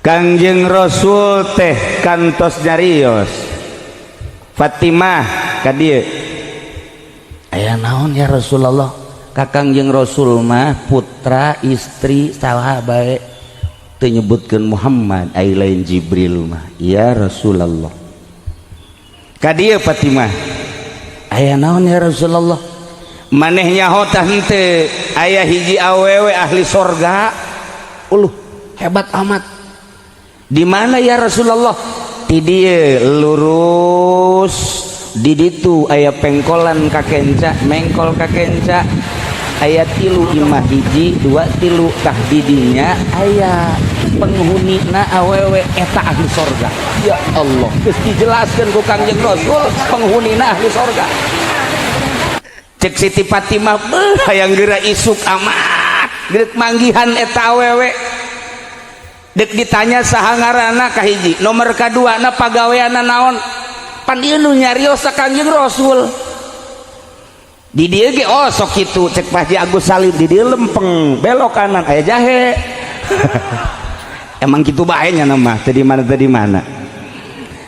Kangjeng Rasul teh kantos nyarios Fatimah ka dieu, aya naon ya Rasulullah? Ka Kangjeng Rasul mah putra istri saha bae teu nyebutkeun Muhammad, ai lain Jibril mah. Ya Rasulullah, ka dieu Fatimah, aya naon ya Rasulullah? Maneh nyaho tah henteu aya hiji awewe ahli sorga? Uluh, hebat amat. Di mana ya Rasulullah? Ti dieu lurus, di ditu aya pengkolan ka kenca, mengkol ka kenca, aya tilu imah, hiji, dua, tilu. Tah, didinya aya penghunina awewe, eta ahli sorga. Ya Allah, geus dijelaskeun ku Kangjeng Rasul penghunina ahli sorga. Cek Siti Fatimah, beuh, hayang geura isuk amat geus manggihan eta awewe. Dek ditanya saha ngaranna kahiji, nomor kadua na pagaweanna naon, pan ieu nu nyarios ka Kangjeng Rasul. Di dieu ge, oh, sok kitu. Cek Pak Haji Agus Salim, di dieu lempeng, belok kanan aya jahe. Emang kitu bae nya nama teu di mana, teu di mana.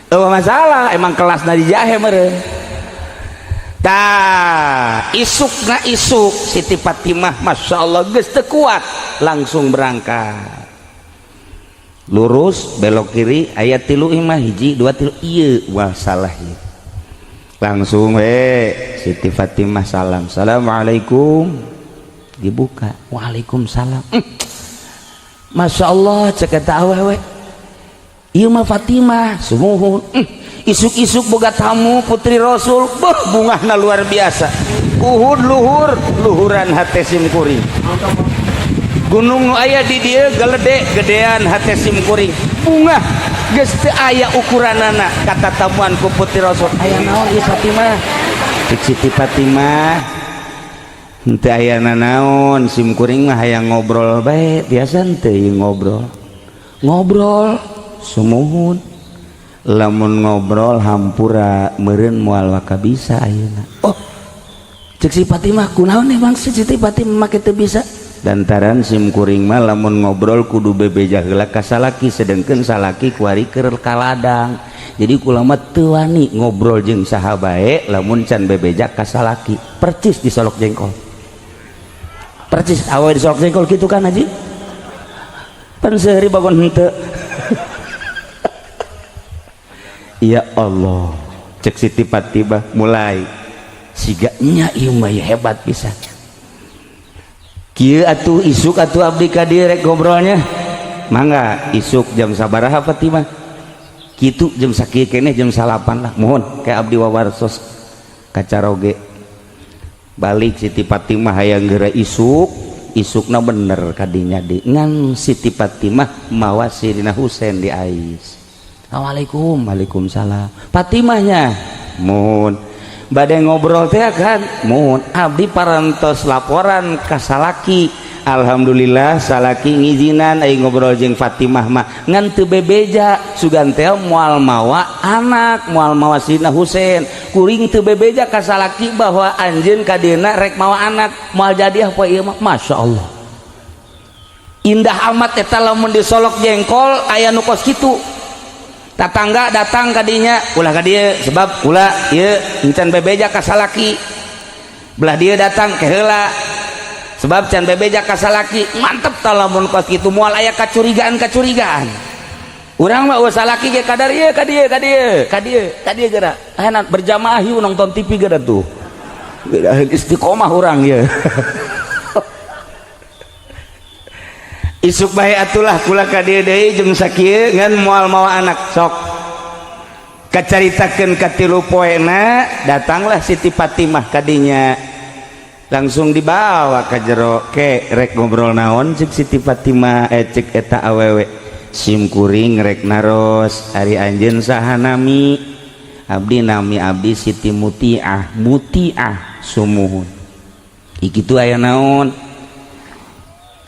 Oh, masalah emang kelasna di jahe meureun. Tah, isuk na isuk Siti Fatimah, Masya Allah, geus teu kuat, langsung berangkat. Lurus, belok kiri, aya tilu imah, hiji, dua, tilu. Ieu wah, salah ieu. Langsung we Siti Fatimah salam, assalamualaikum. Dibuka, waalaikumsalam. Masya Allah, cek eta awewe, ieu mah Fatimah. Sumuhun. Isuk-isuk boga tamu putri Rasul. Beuh, bungahna luar biasa. Uhud luhur luhuran hate sim kuring, gunung nu aya di dieu gelede gedean hate sim kuring. Bungah geus teu aya ukuranana kata tamuan ku putri Rasul. Aya naon ieu, Fatimah? Cek Siti Fatimah, henteu aya nanaon, sim kuring mah hayang ngobrol bae. Biasa henteu ieu ngobrol ngobrol? Sumuhun. Lamun ngobrol hampura meureun moal waka bisa ayeuna. Oh, cek si Fatimah, kunaon emang si Siti Fatimah make teu bisa? Lantaran sim kuring mah lamun ngobrol kudu bebeja heula ka salaki, sedengkeun salaki kuari keur ka ladang, jadi kula mah teu wani ngobrol jeung saha bae lamun can bebeja ka salaki. Percis di Solok Jengkol, percis awe di Solok Jengkol kitu kan, Haji? Pan sehari bangun henteu. Ya Allah, cek Siti Fatimah, mulai siga nya ieu mah hebat pisan. Kieu atuh, isuk atuh abdi ka dieu rek ngobrolnya. Mangga, isuk jam sabaraha, Fatimah? Kitu, jam sakieu keneh, jam 9 lah. Mohon kayak abdi wawarsos kacaroge. Balik Siti Fatimah hayang geura isuk. Isukna bener kadinya di ngan Siti Fatimah mawa Sirina Husain di ais. Assalamualaikum. Waalaikumsalam. Fatimahnya? Mohon, bade ngobrol teh kan. Mohon, abdi parantos laporan ka salaki, alhamdulillah salaki ngizinan ai ngobrol jeung Fatimah mah, ngan teu bebeja, sugan teh moal mawa anak, moal mawa Sidna Husain. Kuring teu bebeja ka salaki bahwa anjeun ka dieuna rek mawa anak, moal jadi apa ieu mah. Masya Allah, indah amat eta lamun di Solok Jengkol aya nu kos kitu. Tatangga datang kadinya, ulah ka dieu sebab ulah ieu encan bebeja ka salaki. Belah dieu datang ke heula sebab can bebeja ka salaki. Mantep tah lamun kos kitu, moal aya kacurigaan-kacurigaan. Urang mah eueuh salaki ge kadar ieu ka dieu, ka dieu, ka dieu, ka dieu geura. Ayeuna berjamaah yuk, nonton TV geura tuh. Istiqomah urang ieu. Isuk bae atulah kula ka dieu deui jeung sakieu, ngan moal mawa anak. Sok kacaritakeun ka tilu poena. Datanglah Siti Fatimah kadinya, langsung dibawa ka jero. Ke rek ngobrol naon? Cek Siti Fatimah, eh, cek eta awewe, sim kuring rek naros, ari anjeun saha nami? Abdi, nami abdi Siti Mutiah. Mutiah? Sumuhun. Kitu aya naon?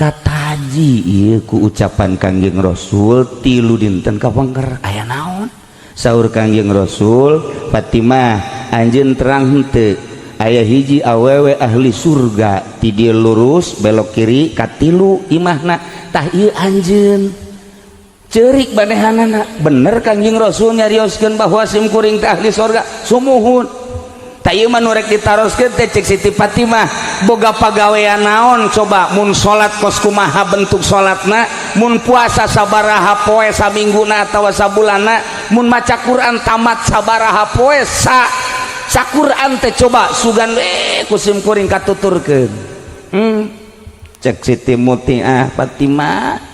Kataji ieu ku ucapan Kangjeng Rasul tilu dinten kapengker. Aya naon? Saur Kangjeng Rasul, Fatimah, anjeun terang henteu aya hiji awewe ahli surga? Ti dieu lurus, belok kiri, katilu imahna. Tah, ieu anjeun. Ceurik manehanana, bener Kangjeng Rasul nyarioskeun bahwa sim kuring teh ahli sorga. Sumuhun. Tah, ieu mah nu rek ditaroskeun teh, cek Siti Fatimah, boga pagawean naon coba? Mun salat kos kumaha bentuk salatna, mun puasa sabaraha poe samingguna atawa sabulanna, mun maca Quran tamat sabaraha poe sa saquran teh coba? Sugan eh ku sim kuring katuturkeun. Cek Siti Mutiah Fatimah,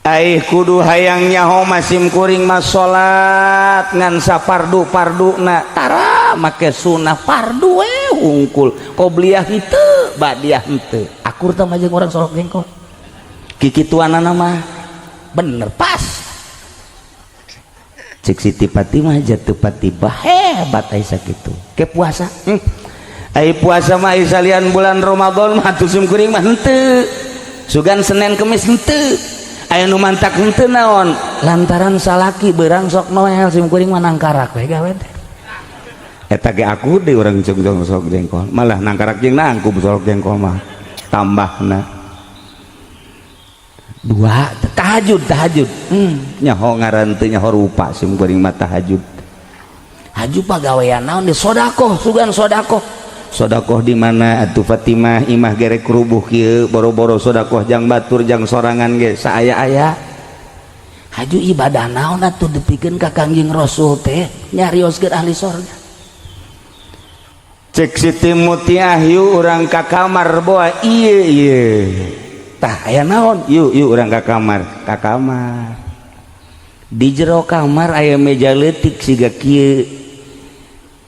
ai kudu hayang nyaho mah, sim kuring mah salat ngan sapardu parduna, tara make sunah, fardu we hungkul, qobliyah henteu, badiah henteu. Akur tah jeung orang Solok Jengkol kikituanana mah? Bener pas. Cek Siti Fatimah, jatuh Fatimah hebat ai sakitu. Ke puasa, Ai puasa mah ai salian bulan Ramadan mah atuh sim kuring mah henteu, sugan Senin Kemis henteu. Aya nu mantak henteu naon? Lantaran salaki beurang sok noel, sim kuring mah nangkarak we gawe teh. Eta ge aku di urang jeung Solok Jengkol, malah nangkarak jeung nangkub Solok Jengkol mah tambahna dua. Tahajud, tahajud, nyaho ngaran teu nyaho rupa, sim kuring mah tahajud. Haju pagawean naon di sodakoh? Sugan sodakoh. Sodakoh di mana atuh, Fatimah? Imah gerek rubuh kieu, boro-boro sodakoh jang batur, jang sorangan ge saaya-aya. Haju ibadah naon atuh dipikeun ka Kangjeng Rasul teh nyarioskeun ahli sorga? Cek Siti Mutiah, yuk urang ka kamar, boa ieu ieu. Tah, aya naon? Yuk, yuk urang ka kamar. Ka kamar, di jero kamar aya meja leutik siga kieu.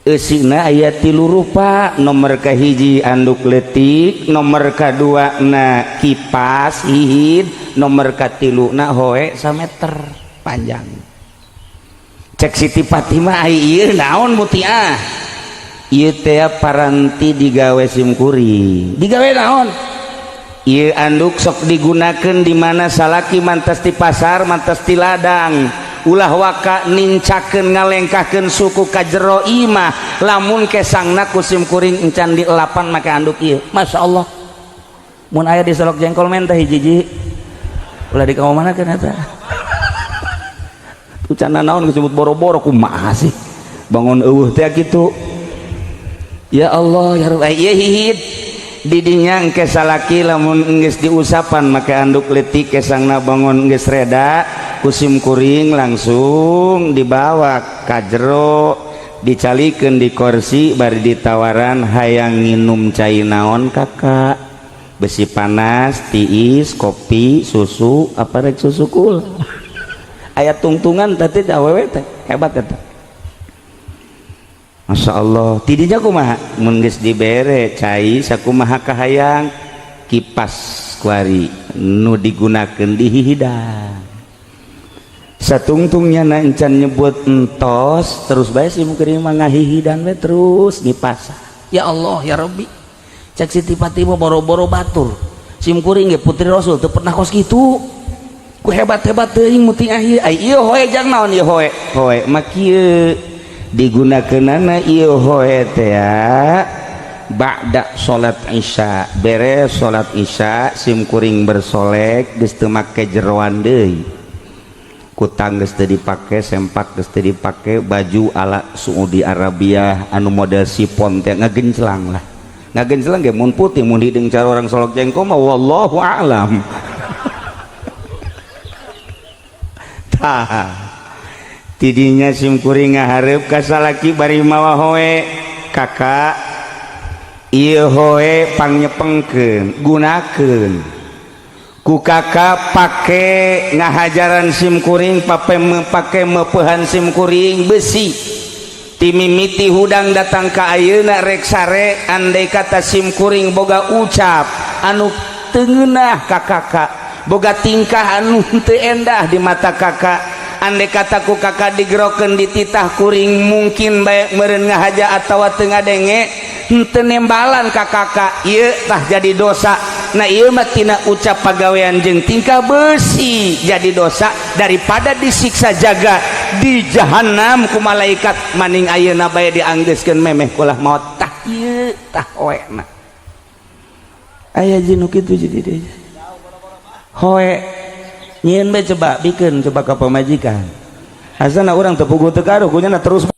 Eusina aya tilu rupa: nomor kahiji anduk leutik, nomor kadua na kipas hihid, nomor katilu na hoe sameter panjang. Cek Siti Fatimah, ai ieu naon, Mutiah? Ieu teh paranti digawe sim kuring. Digawe naon? Ieu anduk sok digunakeun di mana salaki mantas di pasar, mantas di ladang, ulah waka nincakeun ngalengkahkeun suku ka jero imah, lamun kesangna ku sim kuring encan dielapan make anduk ieu. Masya Allah, mun aya di Solok Jengkol menta hiji-hiji, ulah di mana kan eta ucana naon disebut boro-boro. Kumaha sih bangun eueuh teh kitu? Ya Allah ya Rabb. Ieu hihid didinya engke salaki lamun geus diusapan make anduk leutik, kesangna bangun geus reda, ku sim kuring langsung dibawa ka jero, dicalikeun di kursi, bari ditawaran, "Hayang nginum cai naon, Kakak? Besi panas, tiis, kopi, susu, apa rek susu kul?" Aya tungtungan tadi awewe teh hebat eta. Masya Allah. Tidinya kumaha mun geus dibere cai sakumaha kahayang, kipas kuari nu digunakeun dihihidang satungtungnya na encan nyebut entos, terus bae sim kuring mah ngahihidan we terus ngipas. Ya Allah ya Rabbi. Cek Siti Fatimah, boro-boro batur, sim kuring ge putri Rasul teu pernah kos kitu. Ku hebat-hebat teuing Mutiah ieu. Ai ieu hoe jang naon ieu hoe? Hoe mah kieu digunakeunana. Ieu hoe teh ba'da salat Isya. Beres salat Isya, sim kuring bersolek, geus teu make jeroan deui, kutang geus teu dipake, sempak geus teu dipake, baju ala Saudi Arabia anu model sipon teh ngagenclang lah, ngagenclang ge mun putih, mun hideung cara orang Solok Jengkol mah wallahu a'lam. Tah, tidinya sim kuring ngahareup ka salaki bari mawa hoe, "Kakak, ieu hoe pangnyepengkeun, gunakeun ku kakak, pake ngahajaran sim kuring, pape pake meupehan sim kuring besi timimiti hudang datang ka ayeuna rek sare. Andai kata sim kuring boga ucap anu teu ngeunah ka kakak, boga tingkah anu teu endah di mata kakak, andai kata ku kakak digerokeun, dititah kuring mungkin bae meureun ngahaja atawa teu ngadenge, henteu nembalan ka kakak, ieu tah jadi dosa." Nah, ieu mah tina ucap, pagawean jeung tingkah besi jadi dosa. Daripada disiksa jaga di jahanam ku malaikat, maning ayeuna bae dianggeuskeun memeh kulah maot. Tah, ieu tah hoena. Aya jeung nu kitu jadi deui hoe. Nyieun bae, coba bikeun, coba ka pamajikan. Asana urang teu puguh teu karuh, kunyana terus.